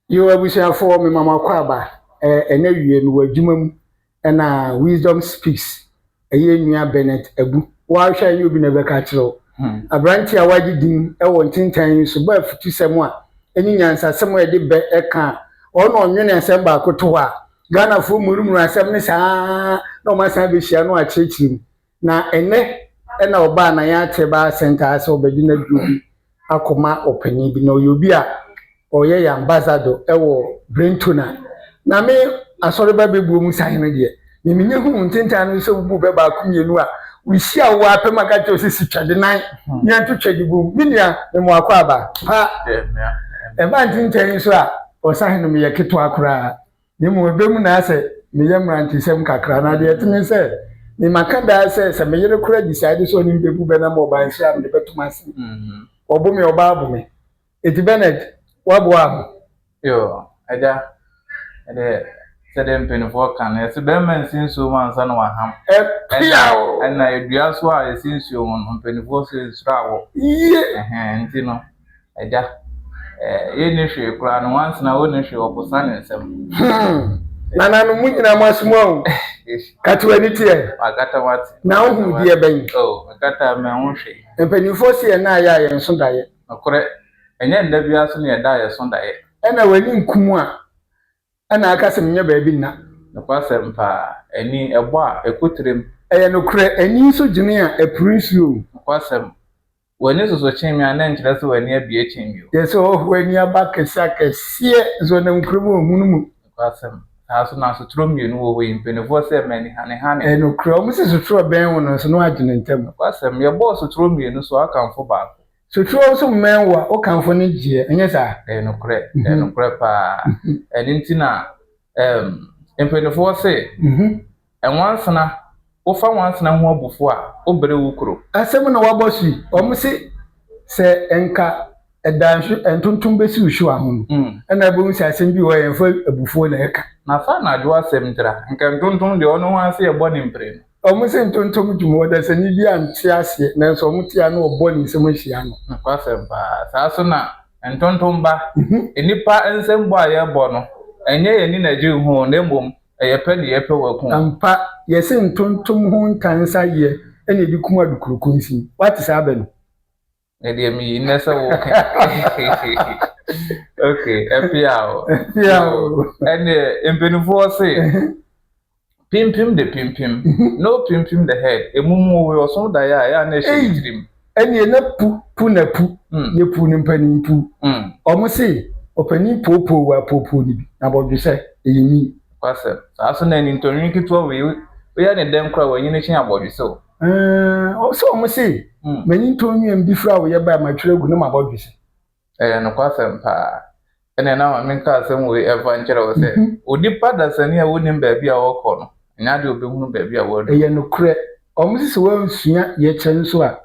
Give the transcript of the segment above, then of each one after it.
Yo abusuafoɔ, mema mo akwaaba. Ɛnɛ wie mewɔ adwuma mu ɛna Wisdom Speaks ɛyɛ nua Bernard Abu. Woahwɛ a ɛnyɛ obi na ɛbɛka akyerɛ wo. Aberante a wagye din ɛwɔ ntentan yi so bɔ afutusɛm a ɛne nyansasɛm a yɛde bɛ ɛka a ɔno ɔnwene asɛm baako to hɔ a Ghanafoɔ murumuru asɛm no saa na wɔn asan abɛhyia no akyerɛkyerɛ mu. Na ɛnɛ ɛna ɔbaa na yɛate baa center sɛ ɔbɛgye n'aduro bi akɔma ɔpanin bi na ɔyɛ obi a ɔyɛ yɛ ambassador ɛwɔ Brentona. Na me asɔreba bɛbuo mu san no deɛ memenye hu ntentan no sɛ wobu bɛ baako mmienu a wohyia wo apɛm aka kyerɛ wo sɛ si twɛde nan nea twɛde bom. Me nua, mema wakɔ aba pa. Ɛba ntentan yi so a ɔsan no meyɛ ketewa koraa na mmom ɛbɛ mu na asɛ meyɛ mmerantesɛm kakra na deɛ ɛtene sɛ memaka daa sɛ sɛ meyere kora decide sɛ ɔne mbɛbu bɛ na ma ɔba nhyɛ a mede bɛtom ase. Ɔbo me, ɔba abo me. Eti Bernard, waboa ho. Yo, agya, ɛdeɛ sɛdeɛ mpanimfoɔ ka no, yɛsɛ bɛrima nsi nsuo mu ansa na waham. Ɛpia o. Ɛna edua so a esi nsuo mu no, mpanimfoɔ so nsuro awɔ. Yie. Ɛhɛn, nti no, agya, yɛnni hwee koraa no, wansena wɔnni hwee ɔposa ne nsam. Nananom mu nyinaa mo asom o. Kate w'ani teɛ. Wakata wate. Na wohu deɛ bɛn? Oh, mekata mɛ ho hwee. Mpanimfoɔ si yɛn na ayɛ a yɛn so daeɛ. Nokorɛ, ɛnyɛ nda biara so na yɛda a yɛso daeɛ. Ɛna w'ani nkum a ɛna aka sɛ menyɛ baabi nna. Nokwasɛm paa, ani ɛbɔ a ɛkɔ tirim. Ɛyɛ nokorɛ, ani nso gyene a ɛpuru nsuo. Nokwasɛm, w'ani soso kyɛn mi a na nkyerɛ sɛ w'ani abue kyɛn mi o. Yɛ sɛ ɔho ani aba kɛseɛ akɛseɛ nso ɔnam kurom ohunu mu. Nokwasɛm, saa so na asotoro mmienu wɔ hɔ yi, mpanimfoɔ sɛ mani hanehane. Ɛyɛ nokorɛ, wɔn sɛ sotoro bɛn wo no nso na wagye ne ntam. Nokwasɛm, yɛbɔɔ sotoro mmienu so akamfo baako. Sotoro nso mmɛn wo a wokamfo no gyeɛ, ɛnyɛ saa? Ɛyɛ nokorɛ, ɛyɛ nokorɛ paa. Ɛno nti na mpanimfoɔ se ɛnwansena, wofa nwansena ho abufuo a, wobere wo kuro. Asɛm na wabɔ so yi, wɔn se sɛ nka ɛda nso ntontom bɛsi wo hyewa ho no, ɛna ɛbɛhu sɛ asɛm bi wɔ hɔ a yɛmfa abufuo na ɛka. Na saa anadwo asɛm ntira, nka ntontom deɛ ɔno ho ase yɛbɔ ne mprenu. Wɔn se ntontom dwuma ɔdasani bi ante aseɛ nanso wɔn te ano ɔbɔ ne nsam ahyia no. Nokwasɛm paa. Saa so na ntontom ba, nnipa nsɛm bɔ a yɛbɔ no, ɛnyɛ yɛn ni na gye ho na mmom ɛyɛ pɛ ne yɛpɛ wɔ ko. Ampa, yɛse ntontom ho ntansa yɛ ɛna ebi kum adukuroko nsin. Wate saa bɛ no? Ɛdeɛ meyi nnɛ sɛ woka. Okay, ɛpia o. Ɛpia o. Ɛneɛ mpanimfoɔ se pimpim de pimpim, no pimpim the head. Emu mu wɔ ɔso daeɛ a ɛyɛ a na ɛhyɛ ne tirim. Ɛneɛ na pu pu na pu. Yɛ pu ne mpanin pu. Ɔmo se ɔpanin poopoo wɔ apoopoo ne bi na bɔdwe sɛ ɛyɛ nyi. Kwasɛm. Saa so na nintɔnwin ketewa wei woyɛ ne dɛm koraa wanyini kyɛn abɔdwe sɛ o. Sɛ ɔmo se manyi ntɔnwin bi fira wo yɛ ba matwerɛ agu na ma bɔdwe sɛ. Ɛyɛ nokwasɛm paa. Ɛna na maame nka asɛm wei ɛfa nkyerɛ wo sɛ onipa dasani a wonim baabi a ɔrekɔ no, ɛnyɛ adeɛ a obɛhunu baabi a wɔadu. Ɛyɛ nokorɛ. Ɔmo se sɛ woansua yɛkyɛ nso a,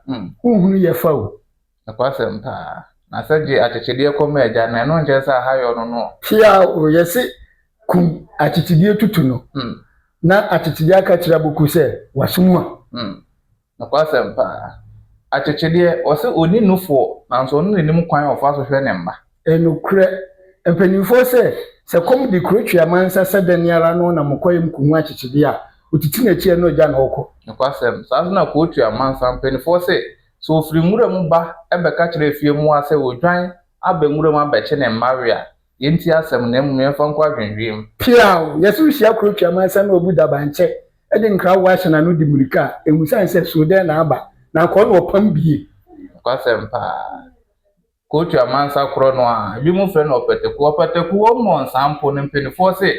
wonhunu yɛfa o. Nokwasɛm paa. Na sɛ gye akyekyedeɛ kɔma agya no, ɛno nkyerɛ sɛ ahayɔ no no. Pia o, yɛse kum akyekyedeɛ tutu no. Na akyekyedeɛ aka kyerɛ aboku sɛ wasom a. Nokwasɛm paa. Akyekyedeɛ, ɔsɛ ɔni nufoɔ, nanso ɔno n'anim kwan a ɔfa so hwɛ ne mma. Ɛnokorɛ. Mpanimfoɔ sɛ sɛ kɔm de kuro twe amansa sɛ dɛn ara no na mokɔyɛ mkohu akyekyedeɛ a, otiti n'akyi ɛno agya na ɔkɔ. Nokwasɛm. Saa nso na kuro twe amansa mpanimfoɔ sɛ sɛ ofiri nwura mu ba ɛbɛka kyerɛ efie mu a sɛ odwan aba nwura mu abɛkye ne mma we a, yɛnti asɛm na mmom yɛmfa nkɔ adwendwen mu. Pia o, yɛsɛ wohyia kuro twe amansa na obu dabankyɛ ɛde nkrawoɔ ahyɛ n'ano di mmirika a, ehu san sɛ so dɛn na aba na akɔ na ɔpam bie. Nokwasɛm paa. Kootu amansa korɔ no a, ebi mu frɛ no ɔpɛtɛku. Ɔpɛtɛku ɔmmɔ nsampo no mpanimfoɔ se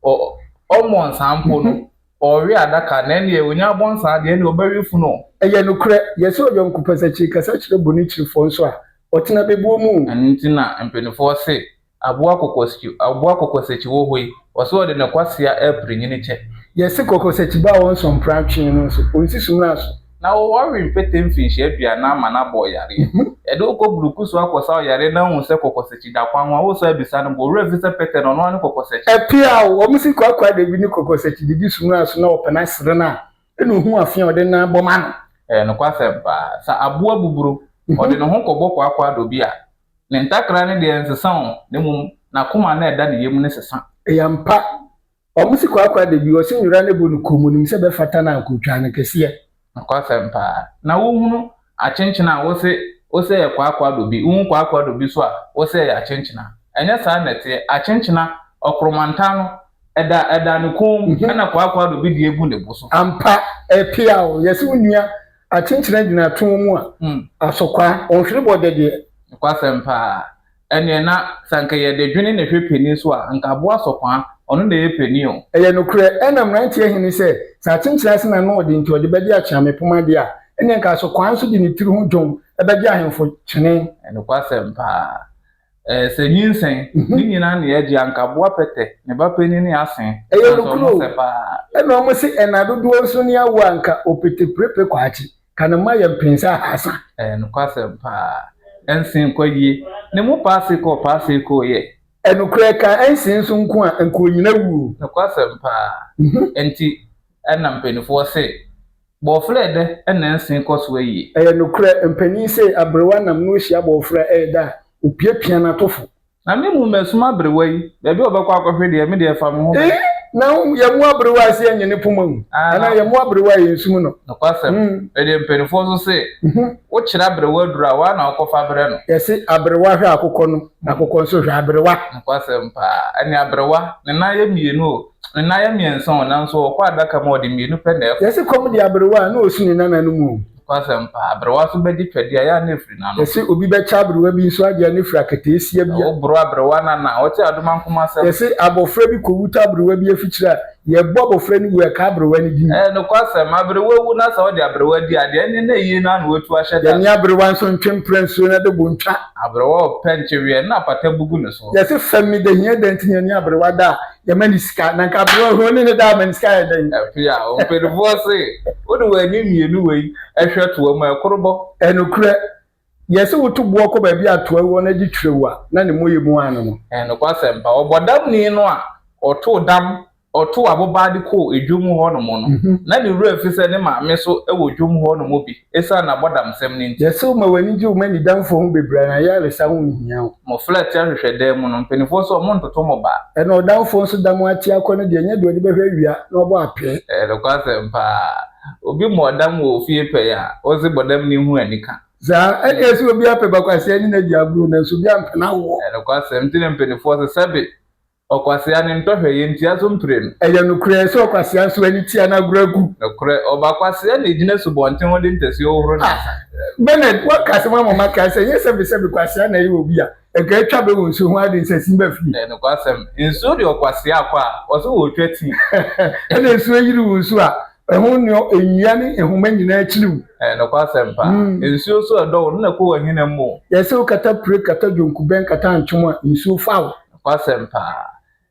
ɔmmɔ nsampo no ɔwe adaka na ɛneɛ onya abɔ nsaa deɛ ɛneɛ ɔbɛwe funu. Ɛyɛ nokorɛ, yɛsɛ ɔyɔnko pɛsɛkyi kasa kyerɛ bɔne kyirifoɔ nso a, ɔtena bɛbuo mu. Ɛno nti na mpanimfoɔ se aboa kɔkɔsakyi wɔ hɔ yi, ɔsɛ ɔde ne kwasea apiri nyini kyɛ. Yɛse kɔkɔsakyi ba a wɔnsɔ mpra twe no nso, ɔnsi sumina so. Na wɔwe mpete mfinhyia 40 ama no abɔ ɔyareɛ. Yɛde wokɔ buruku so akɔsa ɔyareɛ na wohu sɛ kɔkɔsakyi da kwan ho a, wosɔ abisa no bɔ owura fi sɛ pɛtɛ no ɔno ara ne kɔkɔsakyi. Ɛpia o, wɔn si kwakwa da bi ne kɔkɔsakyi didi sumina so na ɔpɛ n'asere no a, ɛna ohu afe a ɔde nan bɔ ma no. Ɛyɛ nokwasɛm paa. Sɛ aboa buburo, ɔde ne ho kɔbɔ kwakwa do bi a, ne ntakra ne deɛ nsesa o, na mmom n'akoma no a ɛda ne yam no sesa. Ɛyɛ ampa. Wɔn se kwaakwa da bi, ɔse nwera no bɔ no komm, onim sɛ bɛfata no a, anka otwaa no kɛseɛ. Nokwasɛm paa. Na wohunu akyenkyena a, wose wose ɛyɛ kwaakwadobi, wohu kwaakwadobi nso a, wose ɛyɛ akyenkyena. Ɛnyɛ saa na ɛteɛ. Akyenkyena, ɔkoromantan no, ɛda ɛda ne kɔn mu, ɛna kwaakwadobi deɛ gu ne bo so. Ampa, ɛpea o. Yɛse wo nua akyenkyena gyina to mu a, asɔkwaa, ɔnhwere bɔdɛ deɛ. Nokwasɛm paa. Ɛneɛ na sɛ anka yɛde dwene na ɛhwɛ panin so a, anka aboa sɔkwaa, ɔno na ɛyɛ panin o. Ɛyɛ nokorɛ, ɛna mmeranteɛ hene sɛ, sɛ akyenkyena ase na ano ɔden nti ɔde bɛgye akyeame poma deɛ a, ɛneɛ anka asɔkwaa nso de ne tiri ho dwom bɛgye ahemfo kyene. Nokwasɛm paa. Ɛɛ, sɛ nyinsɛn, ne nyinaa na yɛgye a, anka aboa pɛtɛ, ne ba panin ne asen. Ɛyɛ Nanso nokorɛ ɔmo o. sɛ paa. Ɛna wɔn se ɛna dodoɔ nso ne awoɔ a, anka ɔpete prepe kwakye. Ka ne mma yɛ mpensa ahaasa. Ɛyɛ nokwasɛm paa. Ɛnsen kɔ yie. Ne mu paase kɔɔ paase kɔɔ yɛ. Ɛnokorɛ, ka ɛnsen nso nko a, nka onyina wuo. Nokwasɛm paa. Ɛnti ɛna mpaninfoɔ se, bɔɔfrɛ dɛ ɛna ɛnsen kɔ so ayie. Ɛyɛ nokorɛ, mpanin se, aberewa nam na ɔhyia bɔɔfrɛ a, ɛyɛ dɛ a, ɔpiapia n'atofo. Na me mu masum aberewa yi, baabi a ɔbɛkɔ akɔhwe deɛ, me deɛ fa me ho bɛ. Eh, na yɛn mu aberewa a sɛ yɛnyɛ ne poma mu, anaa yɛn mu aberewa a yɛnsum no. Nokwasɛm, ɛdeɛ mpanimfoɔ nso se, wokyerɛ aberewa aduro a, woa na wokɔfa brɛ no. Yɛse aberewa hwɛ akokɔ no, na akokɔ nso hwɛ aberewa. Nokwasɛm paa, ɛne aberewa, ne nan yɛ mmienu o, ne nan yɛ mmiɛnsa o, nanso ɔkɔ adaka mu a, ɔde mmienu pɛ na ɛkɔ. Yɛse kɔm de aberewa a, na ɔsu ne nananom o. Nokwasɛm paa, aberewa nso bɛgye twɛdeɛ a, ɛyɛ a na ɛfiri n'ano. Yɛse obi bɛkyɛ aberewa bi nso adeɛ a, na ɛfiri akataasia bi a. Na woboro aberewa no ana, ɔte adomankoma asɛm. Yɛse abɔfra bi kɔwuto aberewa bi afikyire a, yɛbɔ abɔfra no wu a, ɛka aberewa no din. Ɛyɛ nokwasɛm, aberewa wu na sɛ wode aberewa di a, deɛ ɛne no ayie no ara na watu ahyɛ da. Yɛne aberewa nso ntwe mpra nsuo na de bo ntwa. Aberewa ɔpɛ nkyeweɛ na apata bugu ne so. Yɛse fam me da hia da nti na yɛne aberewa da a, yɛma no sika. Na nka aberewa huro ne ne da ama no sika ayɛ dɛn? Afei a, mpanimfoɔ se, wode w'ani mmienu wei hwɛ toa mu a, ɛkoro bɔ. Ɛnokorɛ, yɛse woto boɔ kɔ baabi a toa wɔ na gye twerɛ a, na ne mmɔyɛ mu ano no. Ɛyɛ nokwasɛm paa. Ɔbɔdamni no a ɔtoo dam ɔtoo abobaa de kɔɔ dwom hɔnom no, na ne werɛ afi sɛ ne maame nso wɔ dwom hɔnom bi esiane n'abɔdamsɛm no nti. Yɛse woma w'ani gye wo m'anidamfoɔ ho bebree a, na ayaresa ho nhia wo. Mo flɛte ahwehwɛdan mu no, mpanimfoɔ nso wɔntoto mo ba. Ɛna ɔdamfoɔ nso da mo ate akɔ no deɛ, ɛnyɛ deɛ ɔde bɛhwɛ awia na wabɔ apee. Ɛyɛ nokwasɛm paa. Obi mmɔ dam wɔ ofie pɛn a, wose bɔdamni ho anika. Saa, ɛnna ɛsɛ obi apɛ bakwasea ne no adi agorɔ, nanso obi ampɛ n'awoɔ. Ɛyɛ nokwasɛm nti na mpanimfoɔ se sɛbe Ɔkwasea ne ntɔhwɛ yɛ ntia so mprenu. Ɛyɛ nokorɛ sɛ ɔkwasea nso ani tia na agorɔ agu. Nokorɛ, ɔba kwasea na ɛgyina asubɔnten ho de ntasuo hohoro ne nsa. Bernard, woaka asɛm ama maka sɛ ɛnyɛ sɛbesɛbe kwasea na ɛyɛ obi a, nka atwa bɛ wɔ nsuo ho ara de nsasin ba fie. Ɛyɛ nokwasɛm. Nsuo de ɔkwasea kɔ a, ɔse ɔretwa tii. Ɛna nsuo yiri wo nso a, ɛho nneɔ, nnua ne nhoma nyinaa kyiri wo. Ɛyɛ nokwasɛm paa. Nsuo nso ɛdɔ wo no na ɛkɔ w'ahina mu o. Yɛse wokata pire, kata dwonkubɛn, kata antwom a, nsuo fa wo. Nokwasɛm paa.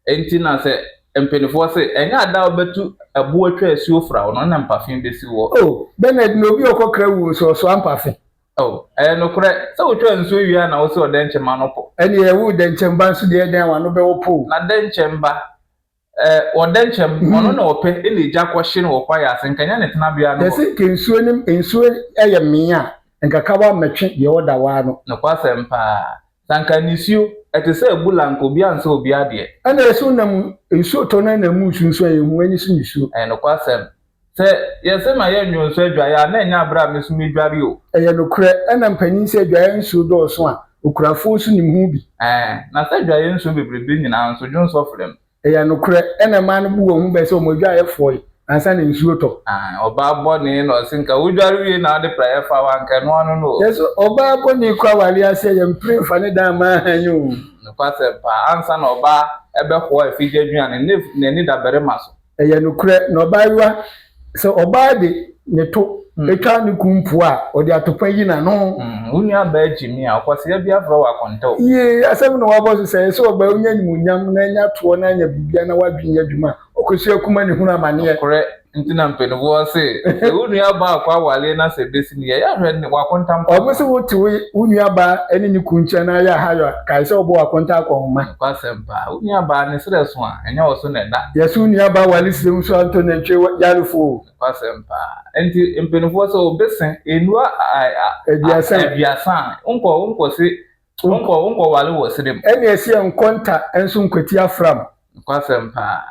Enti na sɛ mpanimfoɔ se, ɛnyɛ ada a wobɛtu ɛboɔ atwa asuo fra wo no na mpafe bɛsi woɔ. Oh, Bernard, na obi a ɔkɔkra wuo nso, ɔsoa mpafe. Oh, ɛyɛ nokorɛ, sɛ wotwa nsuo wie a na wose ɔdɛnkyɛm ano po. Ɛnneɛ wo dɛnkyɛm ba nso deɛ ɛdɛn a w'ano bɛwo po o. Na dɛnkyɛm ba, eh, ɔdɛnkyɛm, ɔno na ɔpɛ na egya kɔhye no wɔ kwaeɛ ase, nka ɛnyɛ ne tenabea ne hɔ. Yɛse nka nsuo ne nsuo yɛ mee a, nka kawa mmɛtwe deɛ ɔda hɔ ara no. Nokwasɛm paa, Sɛ anka nisuo ɛte sɛ abula anka obiara nsɛ obiara deɛ. Ɛna ɛsɛ wonam nsuo tɔ no na mu nsu nso a yɛhu ani so nisuo. Ɛyɛ nokwasɛm. Sɛ yɛse ma yɛ nnwonso adwaeɛ a na ɛnyɛ aberɛ a me nso medware o. Ɛyɛ nokorɛ, ɛna mpanin sɛ adwaeɛ nsuo dɔɔso a, okurafoɔ nso nim ho bi. Ɛɛ, na sɛ adwaeɛ nsuo bebrebe nyinaa nso dwonsɔ frɛ mu. Ɛyɛ nokorɛ, ɛna mmaa no bu wɔn ho bɛ sɛ wɔn adwaeɛ fɔe ansa na nsuo tɔ. Aane, ɔbaa bɔne na ɔse nka wodware wie na wode praeɛ fa hɔ a nka ɛno ano no o. Yɛse ɔbaa bɔne kɔ awareɛ ase a yɛmpere mfa ne dan mma hann o. Nokwasɛm paa, ansa na ɔbaa bɛhoa afigya aduane no na n'ani da barima so. Ɛyɛ nokorɛ, na ɔbaayewa, sɛ ɔbaa de ne to twa ne kun mpoa a, ɔde atopa yi n'ano. Wo nua baa gyimi a, ɔkwasea bi afrɛ wo akɔntɛ o. Yie, asɛm na wabɔ so sɛ, ɛsɛ ɔbaa wonya animuonyam na anya toɔ na anya biribia na w'adwene nyɛ adwuma a, ɔkɔsua kuma ne hunu amaneɛ. Nokorɛ, nti na mpaninfoɔ se, sɛ wo nua baa kɔ awareɛ na sɛ ɛbɛsi no yɛ, yɛ ahwɛ ne w'akonta mpo. Wɔn se wote wo nua baa ne ne kun nkyɛn na ayɛ ahayɔ a, kae sɛ wobɔ w'akonta akɔnhoma. Nokwasɛm paa, wo nuabaa ne serɛ so a, ɛnyɛ wo so na ɛda. Yɛse wo nuabaa ware serɛ mu so antɔ nantwie yarefo o. Nokwasɛm paa. Enti mpanimfoɔ sɛ obese nnua aduasa a, wonkɔ wonkɔse. Wonkɔ wale wɔ serɛ mu. Ɛna ɛsi nkɔnta nso nkwati afram. Nokwasɛm paa.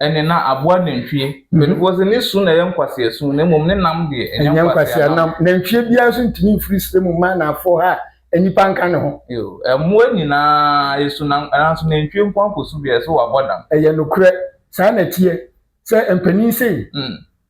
Ɛne na aboa nantwie. Mpanimfoɔ sɛ ne su na ɛyɛ nkwaseasu, na mmom ne nam deɛ ɛnyɛ nkwaseanam. Nantwie biara nso ntumi mfiri serɛ mu mma n'afɔ ha a nnipa nka ne ho. Yo, mmoa nyinaa esu na nanso nantwie nko akɔsu bi a ɛsɛ wabɔ dam. Ɛyɛ nokorɛ, saa na ɛteɛ sɛ mpanin sei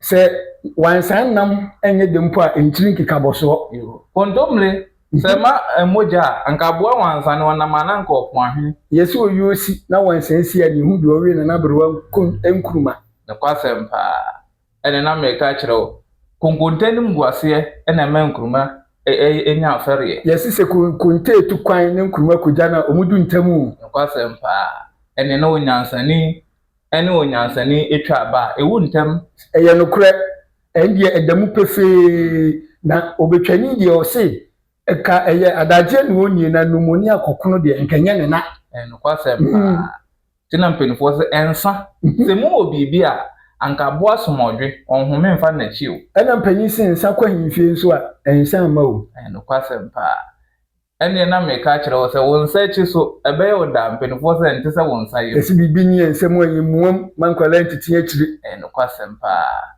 sɛ wansan nam nyɛ dɛ mpo a nkyiri nkekabɔsoɔ. Yo, kontommire sɛ ma mogya a anka aboa wansan ɔnam a na anka ɔpo ahwene. Yɛsɛ oyuo si na wansan si a ne hu deɛ ɔwe nana aberewa nkuruma. Nokwasɛm paa. Ɛne na meka kyerɛ wo, konkonte animguaseɛ na ɛma nkuruma nya afɛreɛ. Yɛse sɛ konkonte etu kwan ne nkuruma kogya no a, wɔn du ntam o. Nokwasɛm paa. Ɛne na onyansani ɛne onyansani etwa aba a, ewu ntɛm. Ɛyɛ nokorɛ, ɛn deɛ ɛda mu pefee. Na obetwani deɛ ɔse ɛka ɛyɛ adagyeɛ na onie na numoni akɔkono deɛ nkɛnyɛ ne na. Ɛyɛ nokwasɛm paa. Nti na mpanimfoɔ sɛ ɛnsa. Sɛ mu wɔ biribi a, anka aboa somɔdwe, ɔnhome mfa n'akyi o. Ɛna mpanyin se nsa kɔ ahemfie nso a, ɛnsa mma o. Ɛyɛ nokwasɛm paa. Ɛnneɛ na meka kyerɛ wo sɛ wo nsa akyi so ɛbɛyɛ wo da, mpanimfoɔ sɛ nte sɛ wo nsa yam. Yɛsi biribi ni yɛn nsam a yɛmmuam ma nkwadaa ntete akyire. Ɛyɛ nokwasɛm paa.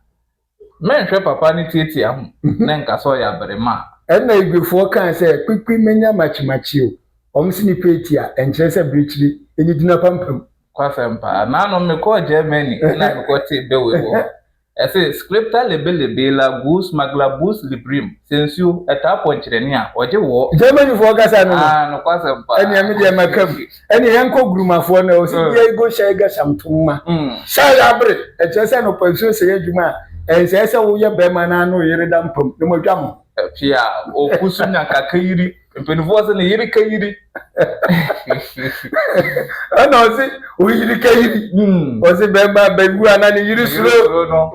Mɛnhwɛ papa ne tietia ho na nka sɛ ɔyɛ abarima. Ɛna Igwefoɔ kaa sɛ kpikpi menya makyemakye o. Wɔn si nipa eti a ɛnkyerɛ sɛ birikyiri ɛni gyina pampam. Nokwasɛm paa. Naano mekɔɔ Germany na mekɔtee bɛwei wɔ hɔ. Ɛsɛ scripta lebelebe la gus maglabus librim, sɛ nsuo ɛtaa pɔnkyerɛni a ɔgye wɔ. Germanyfoɔ kasa no. Ah, nokwasɛm paa. Ɛnea me deɛ maka mu. Ɛnea yɛnkɔ gurumafoɔ no ɔsɛ bia ego hyɛ ega hyamtoma. Hyɛ yɛ abere ɛkyerɛ sɛ nɔpa nsuo sɛ yɛ adwuma a ɛnsɛ sɛ woyɛ bɛrima na ano yere da mpam na mo adwa mo. Pia oku so nya kaka yiri, mpanimfoɔ sɛ ne yere ka yiri. Ɛna ɔse oyiri ka yiri. Ɔse bɛrima bɛwu ana ne yere suro. No.